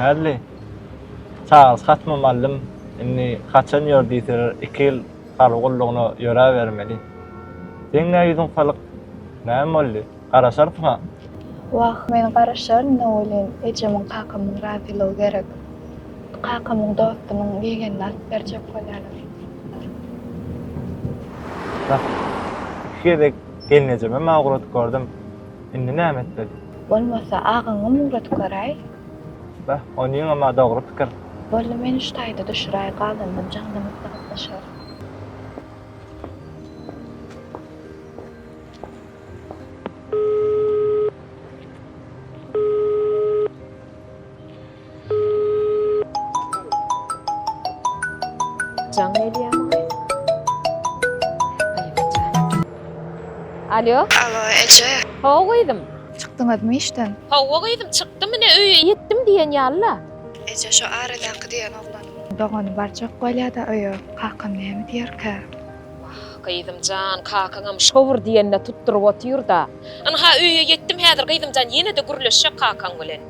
Hälli. Çagyryş hatymam aldym. Indi haçan ýör diýseler, iki ýyl harby gullugyna ýöräbermeli. Seň nä ýüzüň salyk? Näme boldy? Garaşarsyň-a? Wah, men garaşaryn-da welin, ejemiň, kakamyň razylygy gerek. Kakamyň dostunyň ýegenini alyp berjek bolýarlar. Bak, iki gezek gelnejemem-ä ugradyp gördüm. Indi näme etmeli? Bolmasa, agaňam ugradyp göräý. Beh, onyňam-a dogry pikir. Boldy, meni şu taýda düşüräý, galanynam jaňda maslahatlaşarys. Jaň gelýärmi gyz? Alýo. Alo, eje. Hawa gyzym. Çykdyňyzmy işden? Hawa gyzym, çykdym ine öýe ýetdim diýen ýaly-la. Eje, şo aradaky diýen oglanyň dogany barjak bolýa-da öýe, kakam näme diýerkä? Wah, gyzym jan, kakaňam şo bir diýenine tutduryp otyr-da. Ynha, öýe ýetdim häzir gyzym jan, ýene-de gürleşjek kakaň bilen.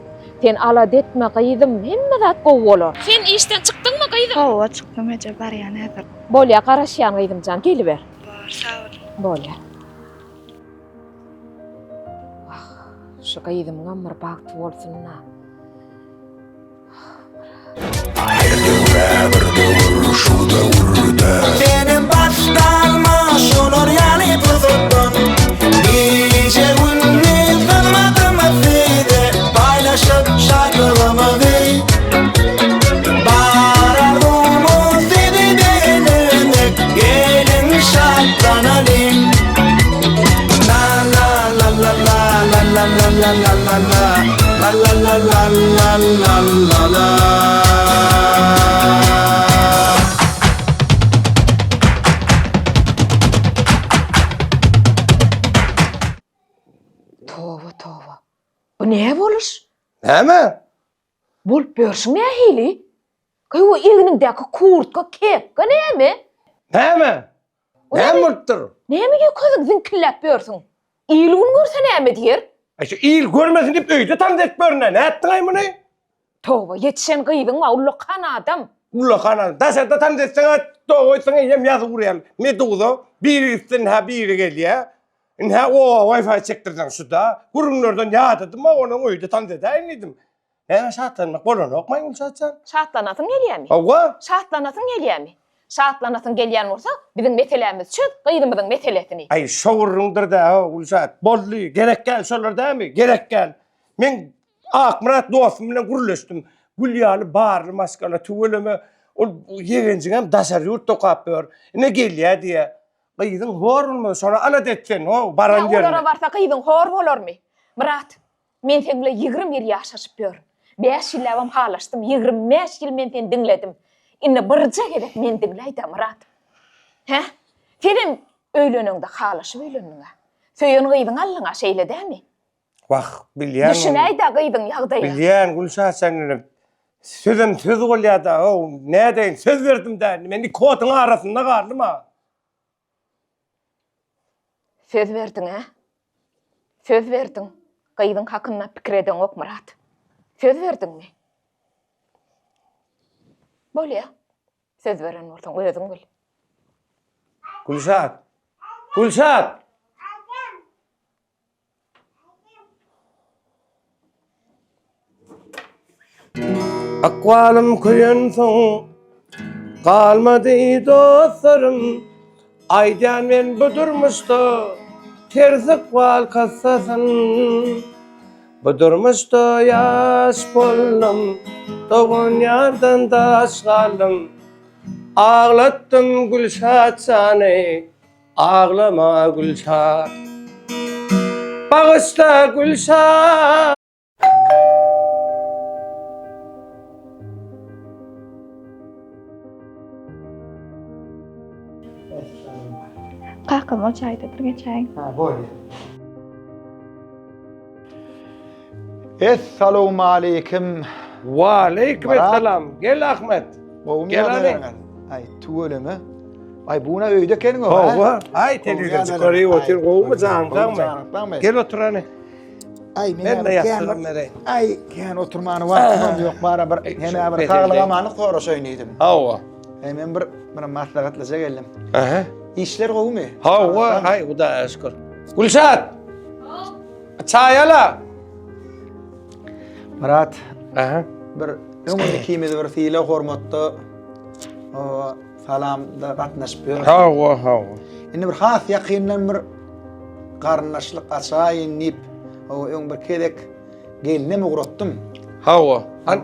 Sen alada etme gyzym, hemme zat gowy bolar. Sen işden çykdyňmy gyzym? Hawa, çykdym eje, barýan häzir. Bolýa, garaşýan gyzym jan, geliber. Bor, sag boluň. Bolýa. Wah, şu gyzymyňam bir bagty bolsun-da. Her döwre bir döwür şu döwürde. Senem baş galma şolar ýaly pursatdan Gije gündiz hyzmatymyz size Paýlaşyp şatlygymyzy Bar arzuwymyz sizi begendirmek Geliň şatlanalyň La la la la la la la la la la la la La la la la la la la la Toba toba. Bu ne boluş? Näme? Bolup ýörşüň nähili? Gyw egniňdäki kurtka, kepka näme? Näme? Näme bolupdyr? Näme ýükezip ziňkilläp ýörsüň? Il gün görse näme diýer? Aý şu il görmesin diýip öýde tans edip ýörün-ä. Nätdiň-aý muny? Toba, ýetişen gyzyň bar, ullakan adam. Ullakan adam. Daşarda tans etseň-ä toba etseň eýýäm ýazyp urýar. Meduza biri gitse ynha biri gelýär. Ynha oba Wi-Fi çekdirseň şu-da. Gürrüňlerden ýadadym-a, onuň öýde tans edäýin diýdim. Näme şatlanmak bolanokmy Gülşat jan? Şatlanasyň gelýämi? Hawa. Şatlanasyň gelýämi? Şatlanasyň gelýän bolsa, biziň meselämizi çöz, gyzymyzyň meselesini. Aý, şo gürrüňdir-dä, ho, Gülşat. Boldy, gerek däl şolar dämi? Gerek däl. Men Akmyrat dostum bilen gürleşdim. Gül ýaly barly maşgala, tüweleme, ol ýegenjiňem daşary ýurtda okap ýör. Ine gelýä diýýä. Gyzyň hor bolmaz, şony alada et sen, ho, baran Ýa ýerine. olara barsa gyzyň hor bolarmy? Myrat, Men seň bilen 21 ýyl ýaşaşyp ýörün. Bäş ýyllabam halaşdym, 25 ýyl men seni diňledim. Indi birje gezek meni diňläý-dä, Myrat. Hä? Senem öýleneňde halaşyp öýlendiň-ä. Söýen gyzyňy aldyň-a, şeýle dämi? Wah, bilýän. Düşünäý-dä gyzyň ýagdaýyna. Bilýän, Gülşat sen indi sözem söz bolýa-da, how, nädeýin, söz berdim-dä indi, men iki oduň arasynda galdym-a. Söz berdiň-ä? Söz berdiň. Gyzyň hakynda pikir edeňok, Myrat. Söz berdiňmi? Bolýa. Söz beren bolsaň, özüň bil. Gülşat! Gülşat! Ykbalym köýensoň galmady dostlarym Aýdýan men bu durmuşda ters ykbal kassasyn Bu durmuşda ýaş boldum dogan ýardan daş galdym Aglatdym Gülşat jany Aglama Gülşat. Bagyşla Gülşat. Kakam ol çaýdadyr geçäýiň. Ha, bolýar. Essalawmaleýkim. Waleýkim essalam. Gel Ahmet. Gowumy Gel hany. ýagdaýlaryňyz? Aý, tüweleme. Aý, bu gün öýde ekeniň o. Hawa. Aý, telewizor görüp otyr. Gowumy janyň sagmy? Janyň sagmy? Gel otur hany. Aý, men Men-de kän ýassygam bir- bereýin. Aý, kän oturmana wagtymam ýok, bara bir Eý, hem şu bir peseldi. saglyk amanlyk soraşaýyn diýdim. Hawa. Eý, men bir bir maslahatlaşa geldim. Aha. Işler gowumy? Hawa, haý, Hudaýa şükür. Gülşat! Çaý ala! Myrat, Aha. bir öňüm ikimiz bir sylag hormatda o salamda gatnaşyp ýörüs. Hawa, hawa. Indi bir has ýakyndan bir garyndaşlyk açaýyn diýip, o öň bir gezek gelinem ugratdym. Hawa. Han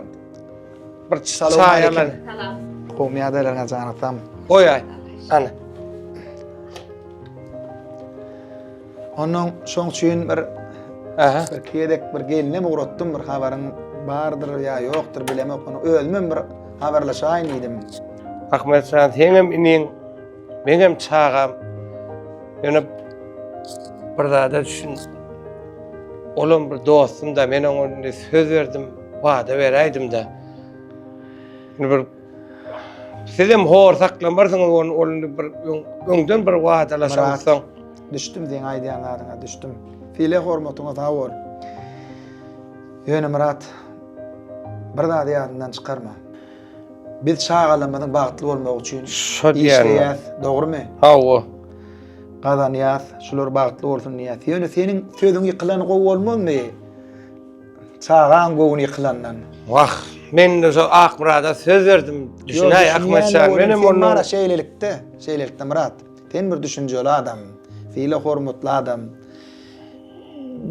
bir çaý alan. Salam. Gowmy ýagdaýlaryňa janyň sagmy? Goýaý. Ana. Ondan şoň üçin bir Aha. bir gezek bir gelinem ugratdym, bir habaryň bardyr ýa ýokdur bilemok. Ony özümem bir habarlaşaýyn diýdim. Ahmet jan, seňem iniň, meňem çagam. Ýöne bir zada düşün. Olam bir dostum da, men oňa indi söz berdim, wada beräýdim-de. Indi bir sizem hor saklamarsyňyz ony, ol indi bir öňden bir wadalaşansoň. Düşdüm seň aýdýan zadyňa, düşdüm. Sylag hormatyňa sag bol. Ýöne Myrat, bir zady ýadyňdan çykarma. Biz çagalarymyzyň bagtly bolmagy üçin işleýäs, dogrumy? Hawa. Gazanýas, şular bagtly bolsun diýýäs. Ýöne seniň sözüň ýykylany gowy bolmazmy? Çagaň göwni ýykylandan. Wah, men de şo Akmyrada söz berdim. Düşünäý Ahmet jan, menem onda. Sen şeýlelikde, şeýlelikde Myrat, sen bir düşünjeli adam, sylag hormatly adam.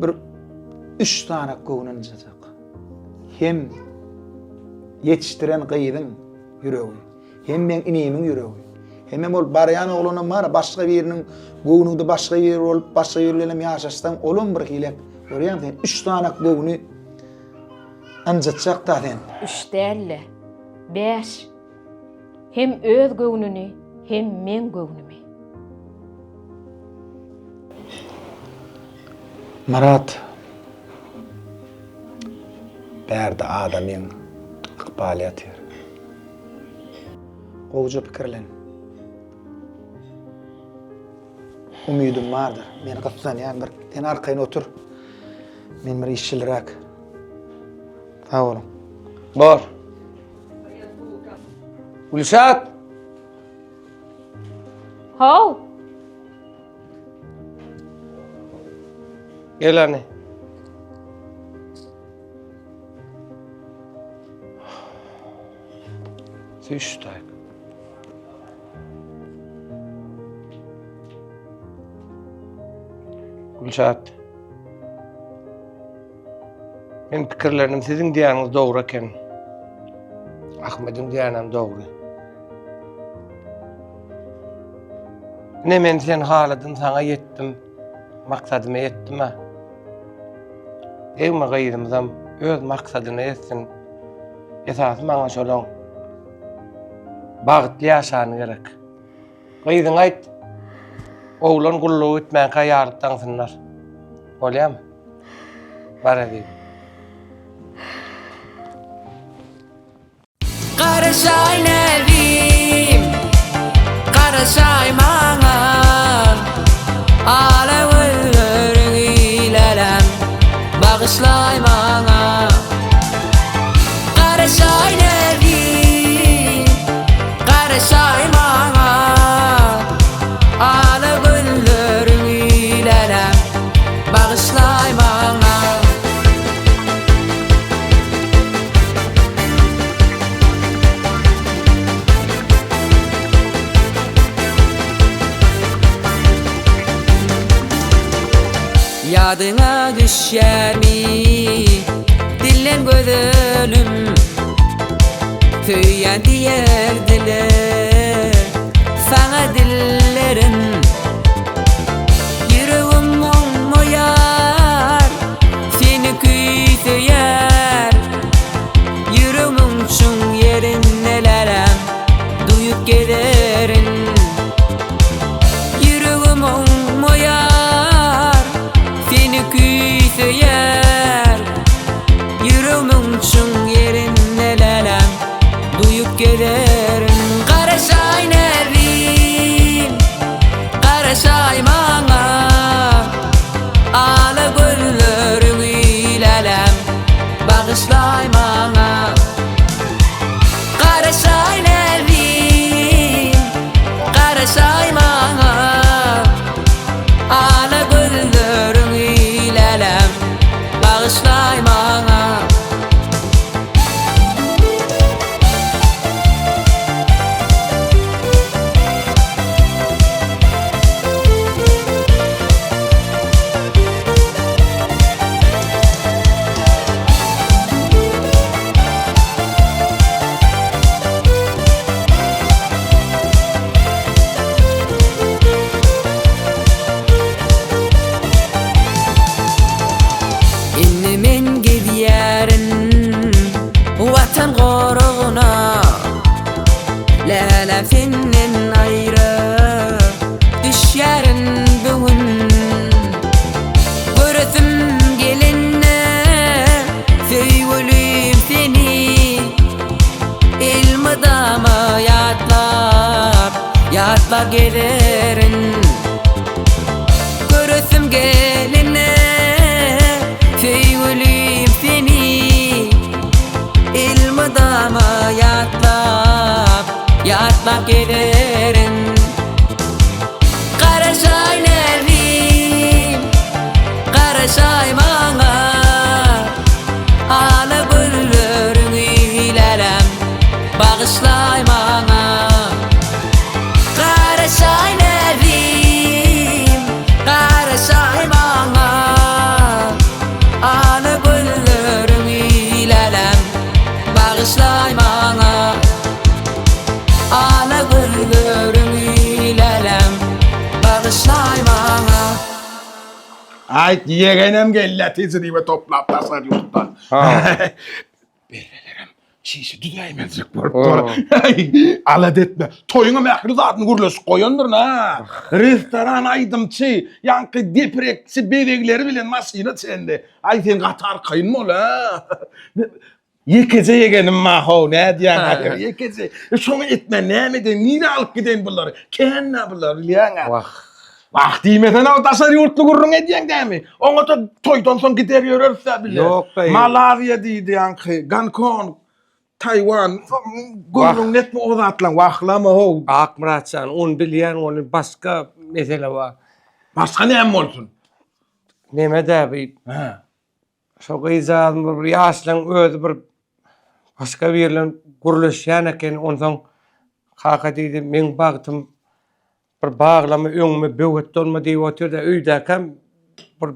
Bir üç sany göwün ynjajak. Hem ýetişdiren gyzyň ýüregi, hem meň inimiň ýüregi, hemem ol barýan oglanam bar, başga biriniň göwnüňde başga biri bolup, başga biri bilenem ýaşaşsaň, olam bir hilek. Görýäňmi sen, üç sanak göwni ynjytjak-da sen. Üç däl-de, bäş. Hem öz göwnüni, hem meň göwnümi. Myrat, bärde adamyň ykbaly ýatyr. Gowuja pikirlen. Umydym bardyr. Men gyssanýan bir. Sen arkaýyn otur. Men bir işçiliräk. Sag boluň. Bor. Gülşat! How! Gel hany. Süýş taýk. Gülşat. Men pikirlendim, siziň diýýäniňiz dogry eken. Ahmediň diýýänem dogry. Ine men sen haladym, saňa ýetdim. Maksadyma ýetdim-ä. Degme gyzymyzam öz maksadyna ýetsin. Esasy maňa şolaň bagtly ýaşany gerek. Gyzyňa aýt, oglan gullugy bitmänkä ýaryp daňsynlar. Bolýamy? Bar ezizim. Garaşaý näzim, garaşaý maňa, Ala gözleriňi läläm, bagyşlaý maňa. Garaşaý näzim, garaşaý maňa, Ala gözleriňi läläm, bagyşlaý maňa. Ýadyňa düşýärmi dillen gözelim Söýýän diýerdiler saňa dillerim Ýüregim oňmaýar Seni küýseýär Ýüregimiň çuň ýerinde läläm Duýup gezerin Ýüregim oňmaýar Seni küýseýär Ýüregimiň çuň ýerinde läläm Duýup gezerin. Ala gözleriňi läläm bagyşlaý maňa. Indi men gidýärin Watan goragyna Läle senden aýra düşýärin bu gün Göresim gelende söýgülim seni Elmydama ýatlap, ýatlap gezerin Göresim gelende söýgülim seni Elmydama ýatlap, ýatlap gezerin Garaşaý näzim, garaşaý maňa Ala gözleriňi läläm, bagyşlaý maňa Garaşaý näzim, garaşaý maňa Ala gözleriňi läläm, bagyşlaý maňa Ala gözleriňi läläm, bagyşlaý maňa. Aýt, ýegenem gelýä tejribe toplap daşary ýurtdan. Berbelerem çişi düzäýmezjek bolup dur. Alada etme. Toýuňam ähli zadyny gürleşip goýandyryn ha. Restoran, aýdymçy, ýaňky deprekçi bezegleri bilen maşyna çenli. Aý sen gaty arkaýyn bol ha. Ýekeje ýegenim bar how, nädýäň häzir? Ýekeje. E, şoňa etmän näme edeýin? Nirä alyp gideýin bulary? Kän-ä bular, bilýäň-ä. Wah. Wah diýmesene, o daşary ýurtly gürrüň edýäň dämi? Oňa-da toýdan soň gider ýöreris-dä bile. Ýok, daýy. Malaziýa diýdi ýaňky, Gonkong, Taýwan. Gürrüňini etme o zatlaň, wahlama how. Akmyrat jan, ony bilýän, ony başga mesele bar. Başga näme bolsun? Neme-dä bi? Hä. Şo gyzjagaz bir ýaşlaň özi bir başga biri bilen gürleşýän eken. Onsoň kaka diýdi, meň bagtym bir baglama öňüme böwet bolma diýip otyr-da, öýdäkäm bir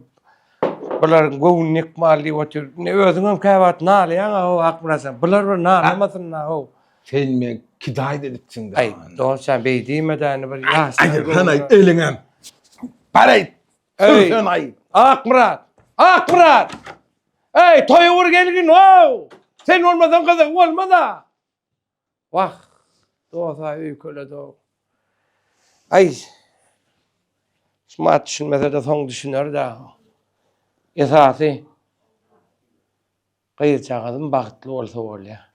bularyň göwnüni ýykmaly diýip otyr. Indi özüňem käwagt nalaýaň-a how Akmyrat jan. Bular bir nalamasyn-da how. Sen men kidaýt edipsiň-dä. Aý, dost jan, beý diýme-dä indi bir ýaşlaň. Aýyrsana eliňem. Bar-aý, Eý, Sürsen aý. Akmyrat! Akmyrat! Eý, toýa bir gelgin, how! Sen bolmasaň gyzygy bolmaz-a. Wah, dost-a öýkeledi-ow. Aý, şumat düşünmese-de soň düşüner-dä. Esasy, gyzjagazym bagtly bolsa bolýar.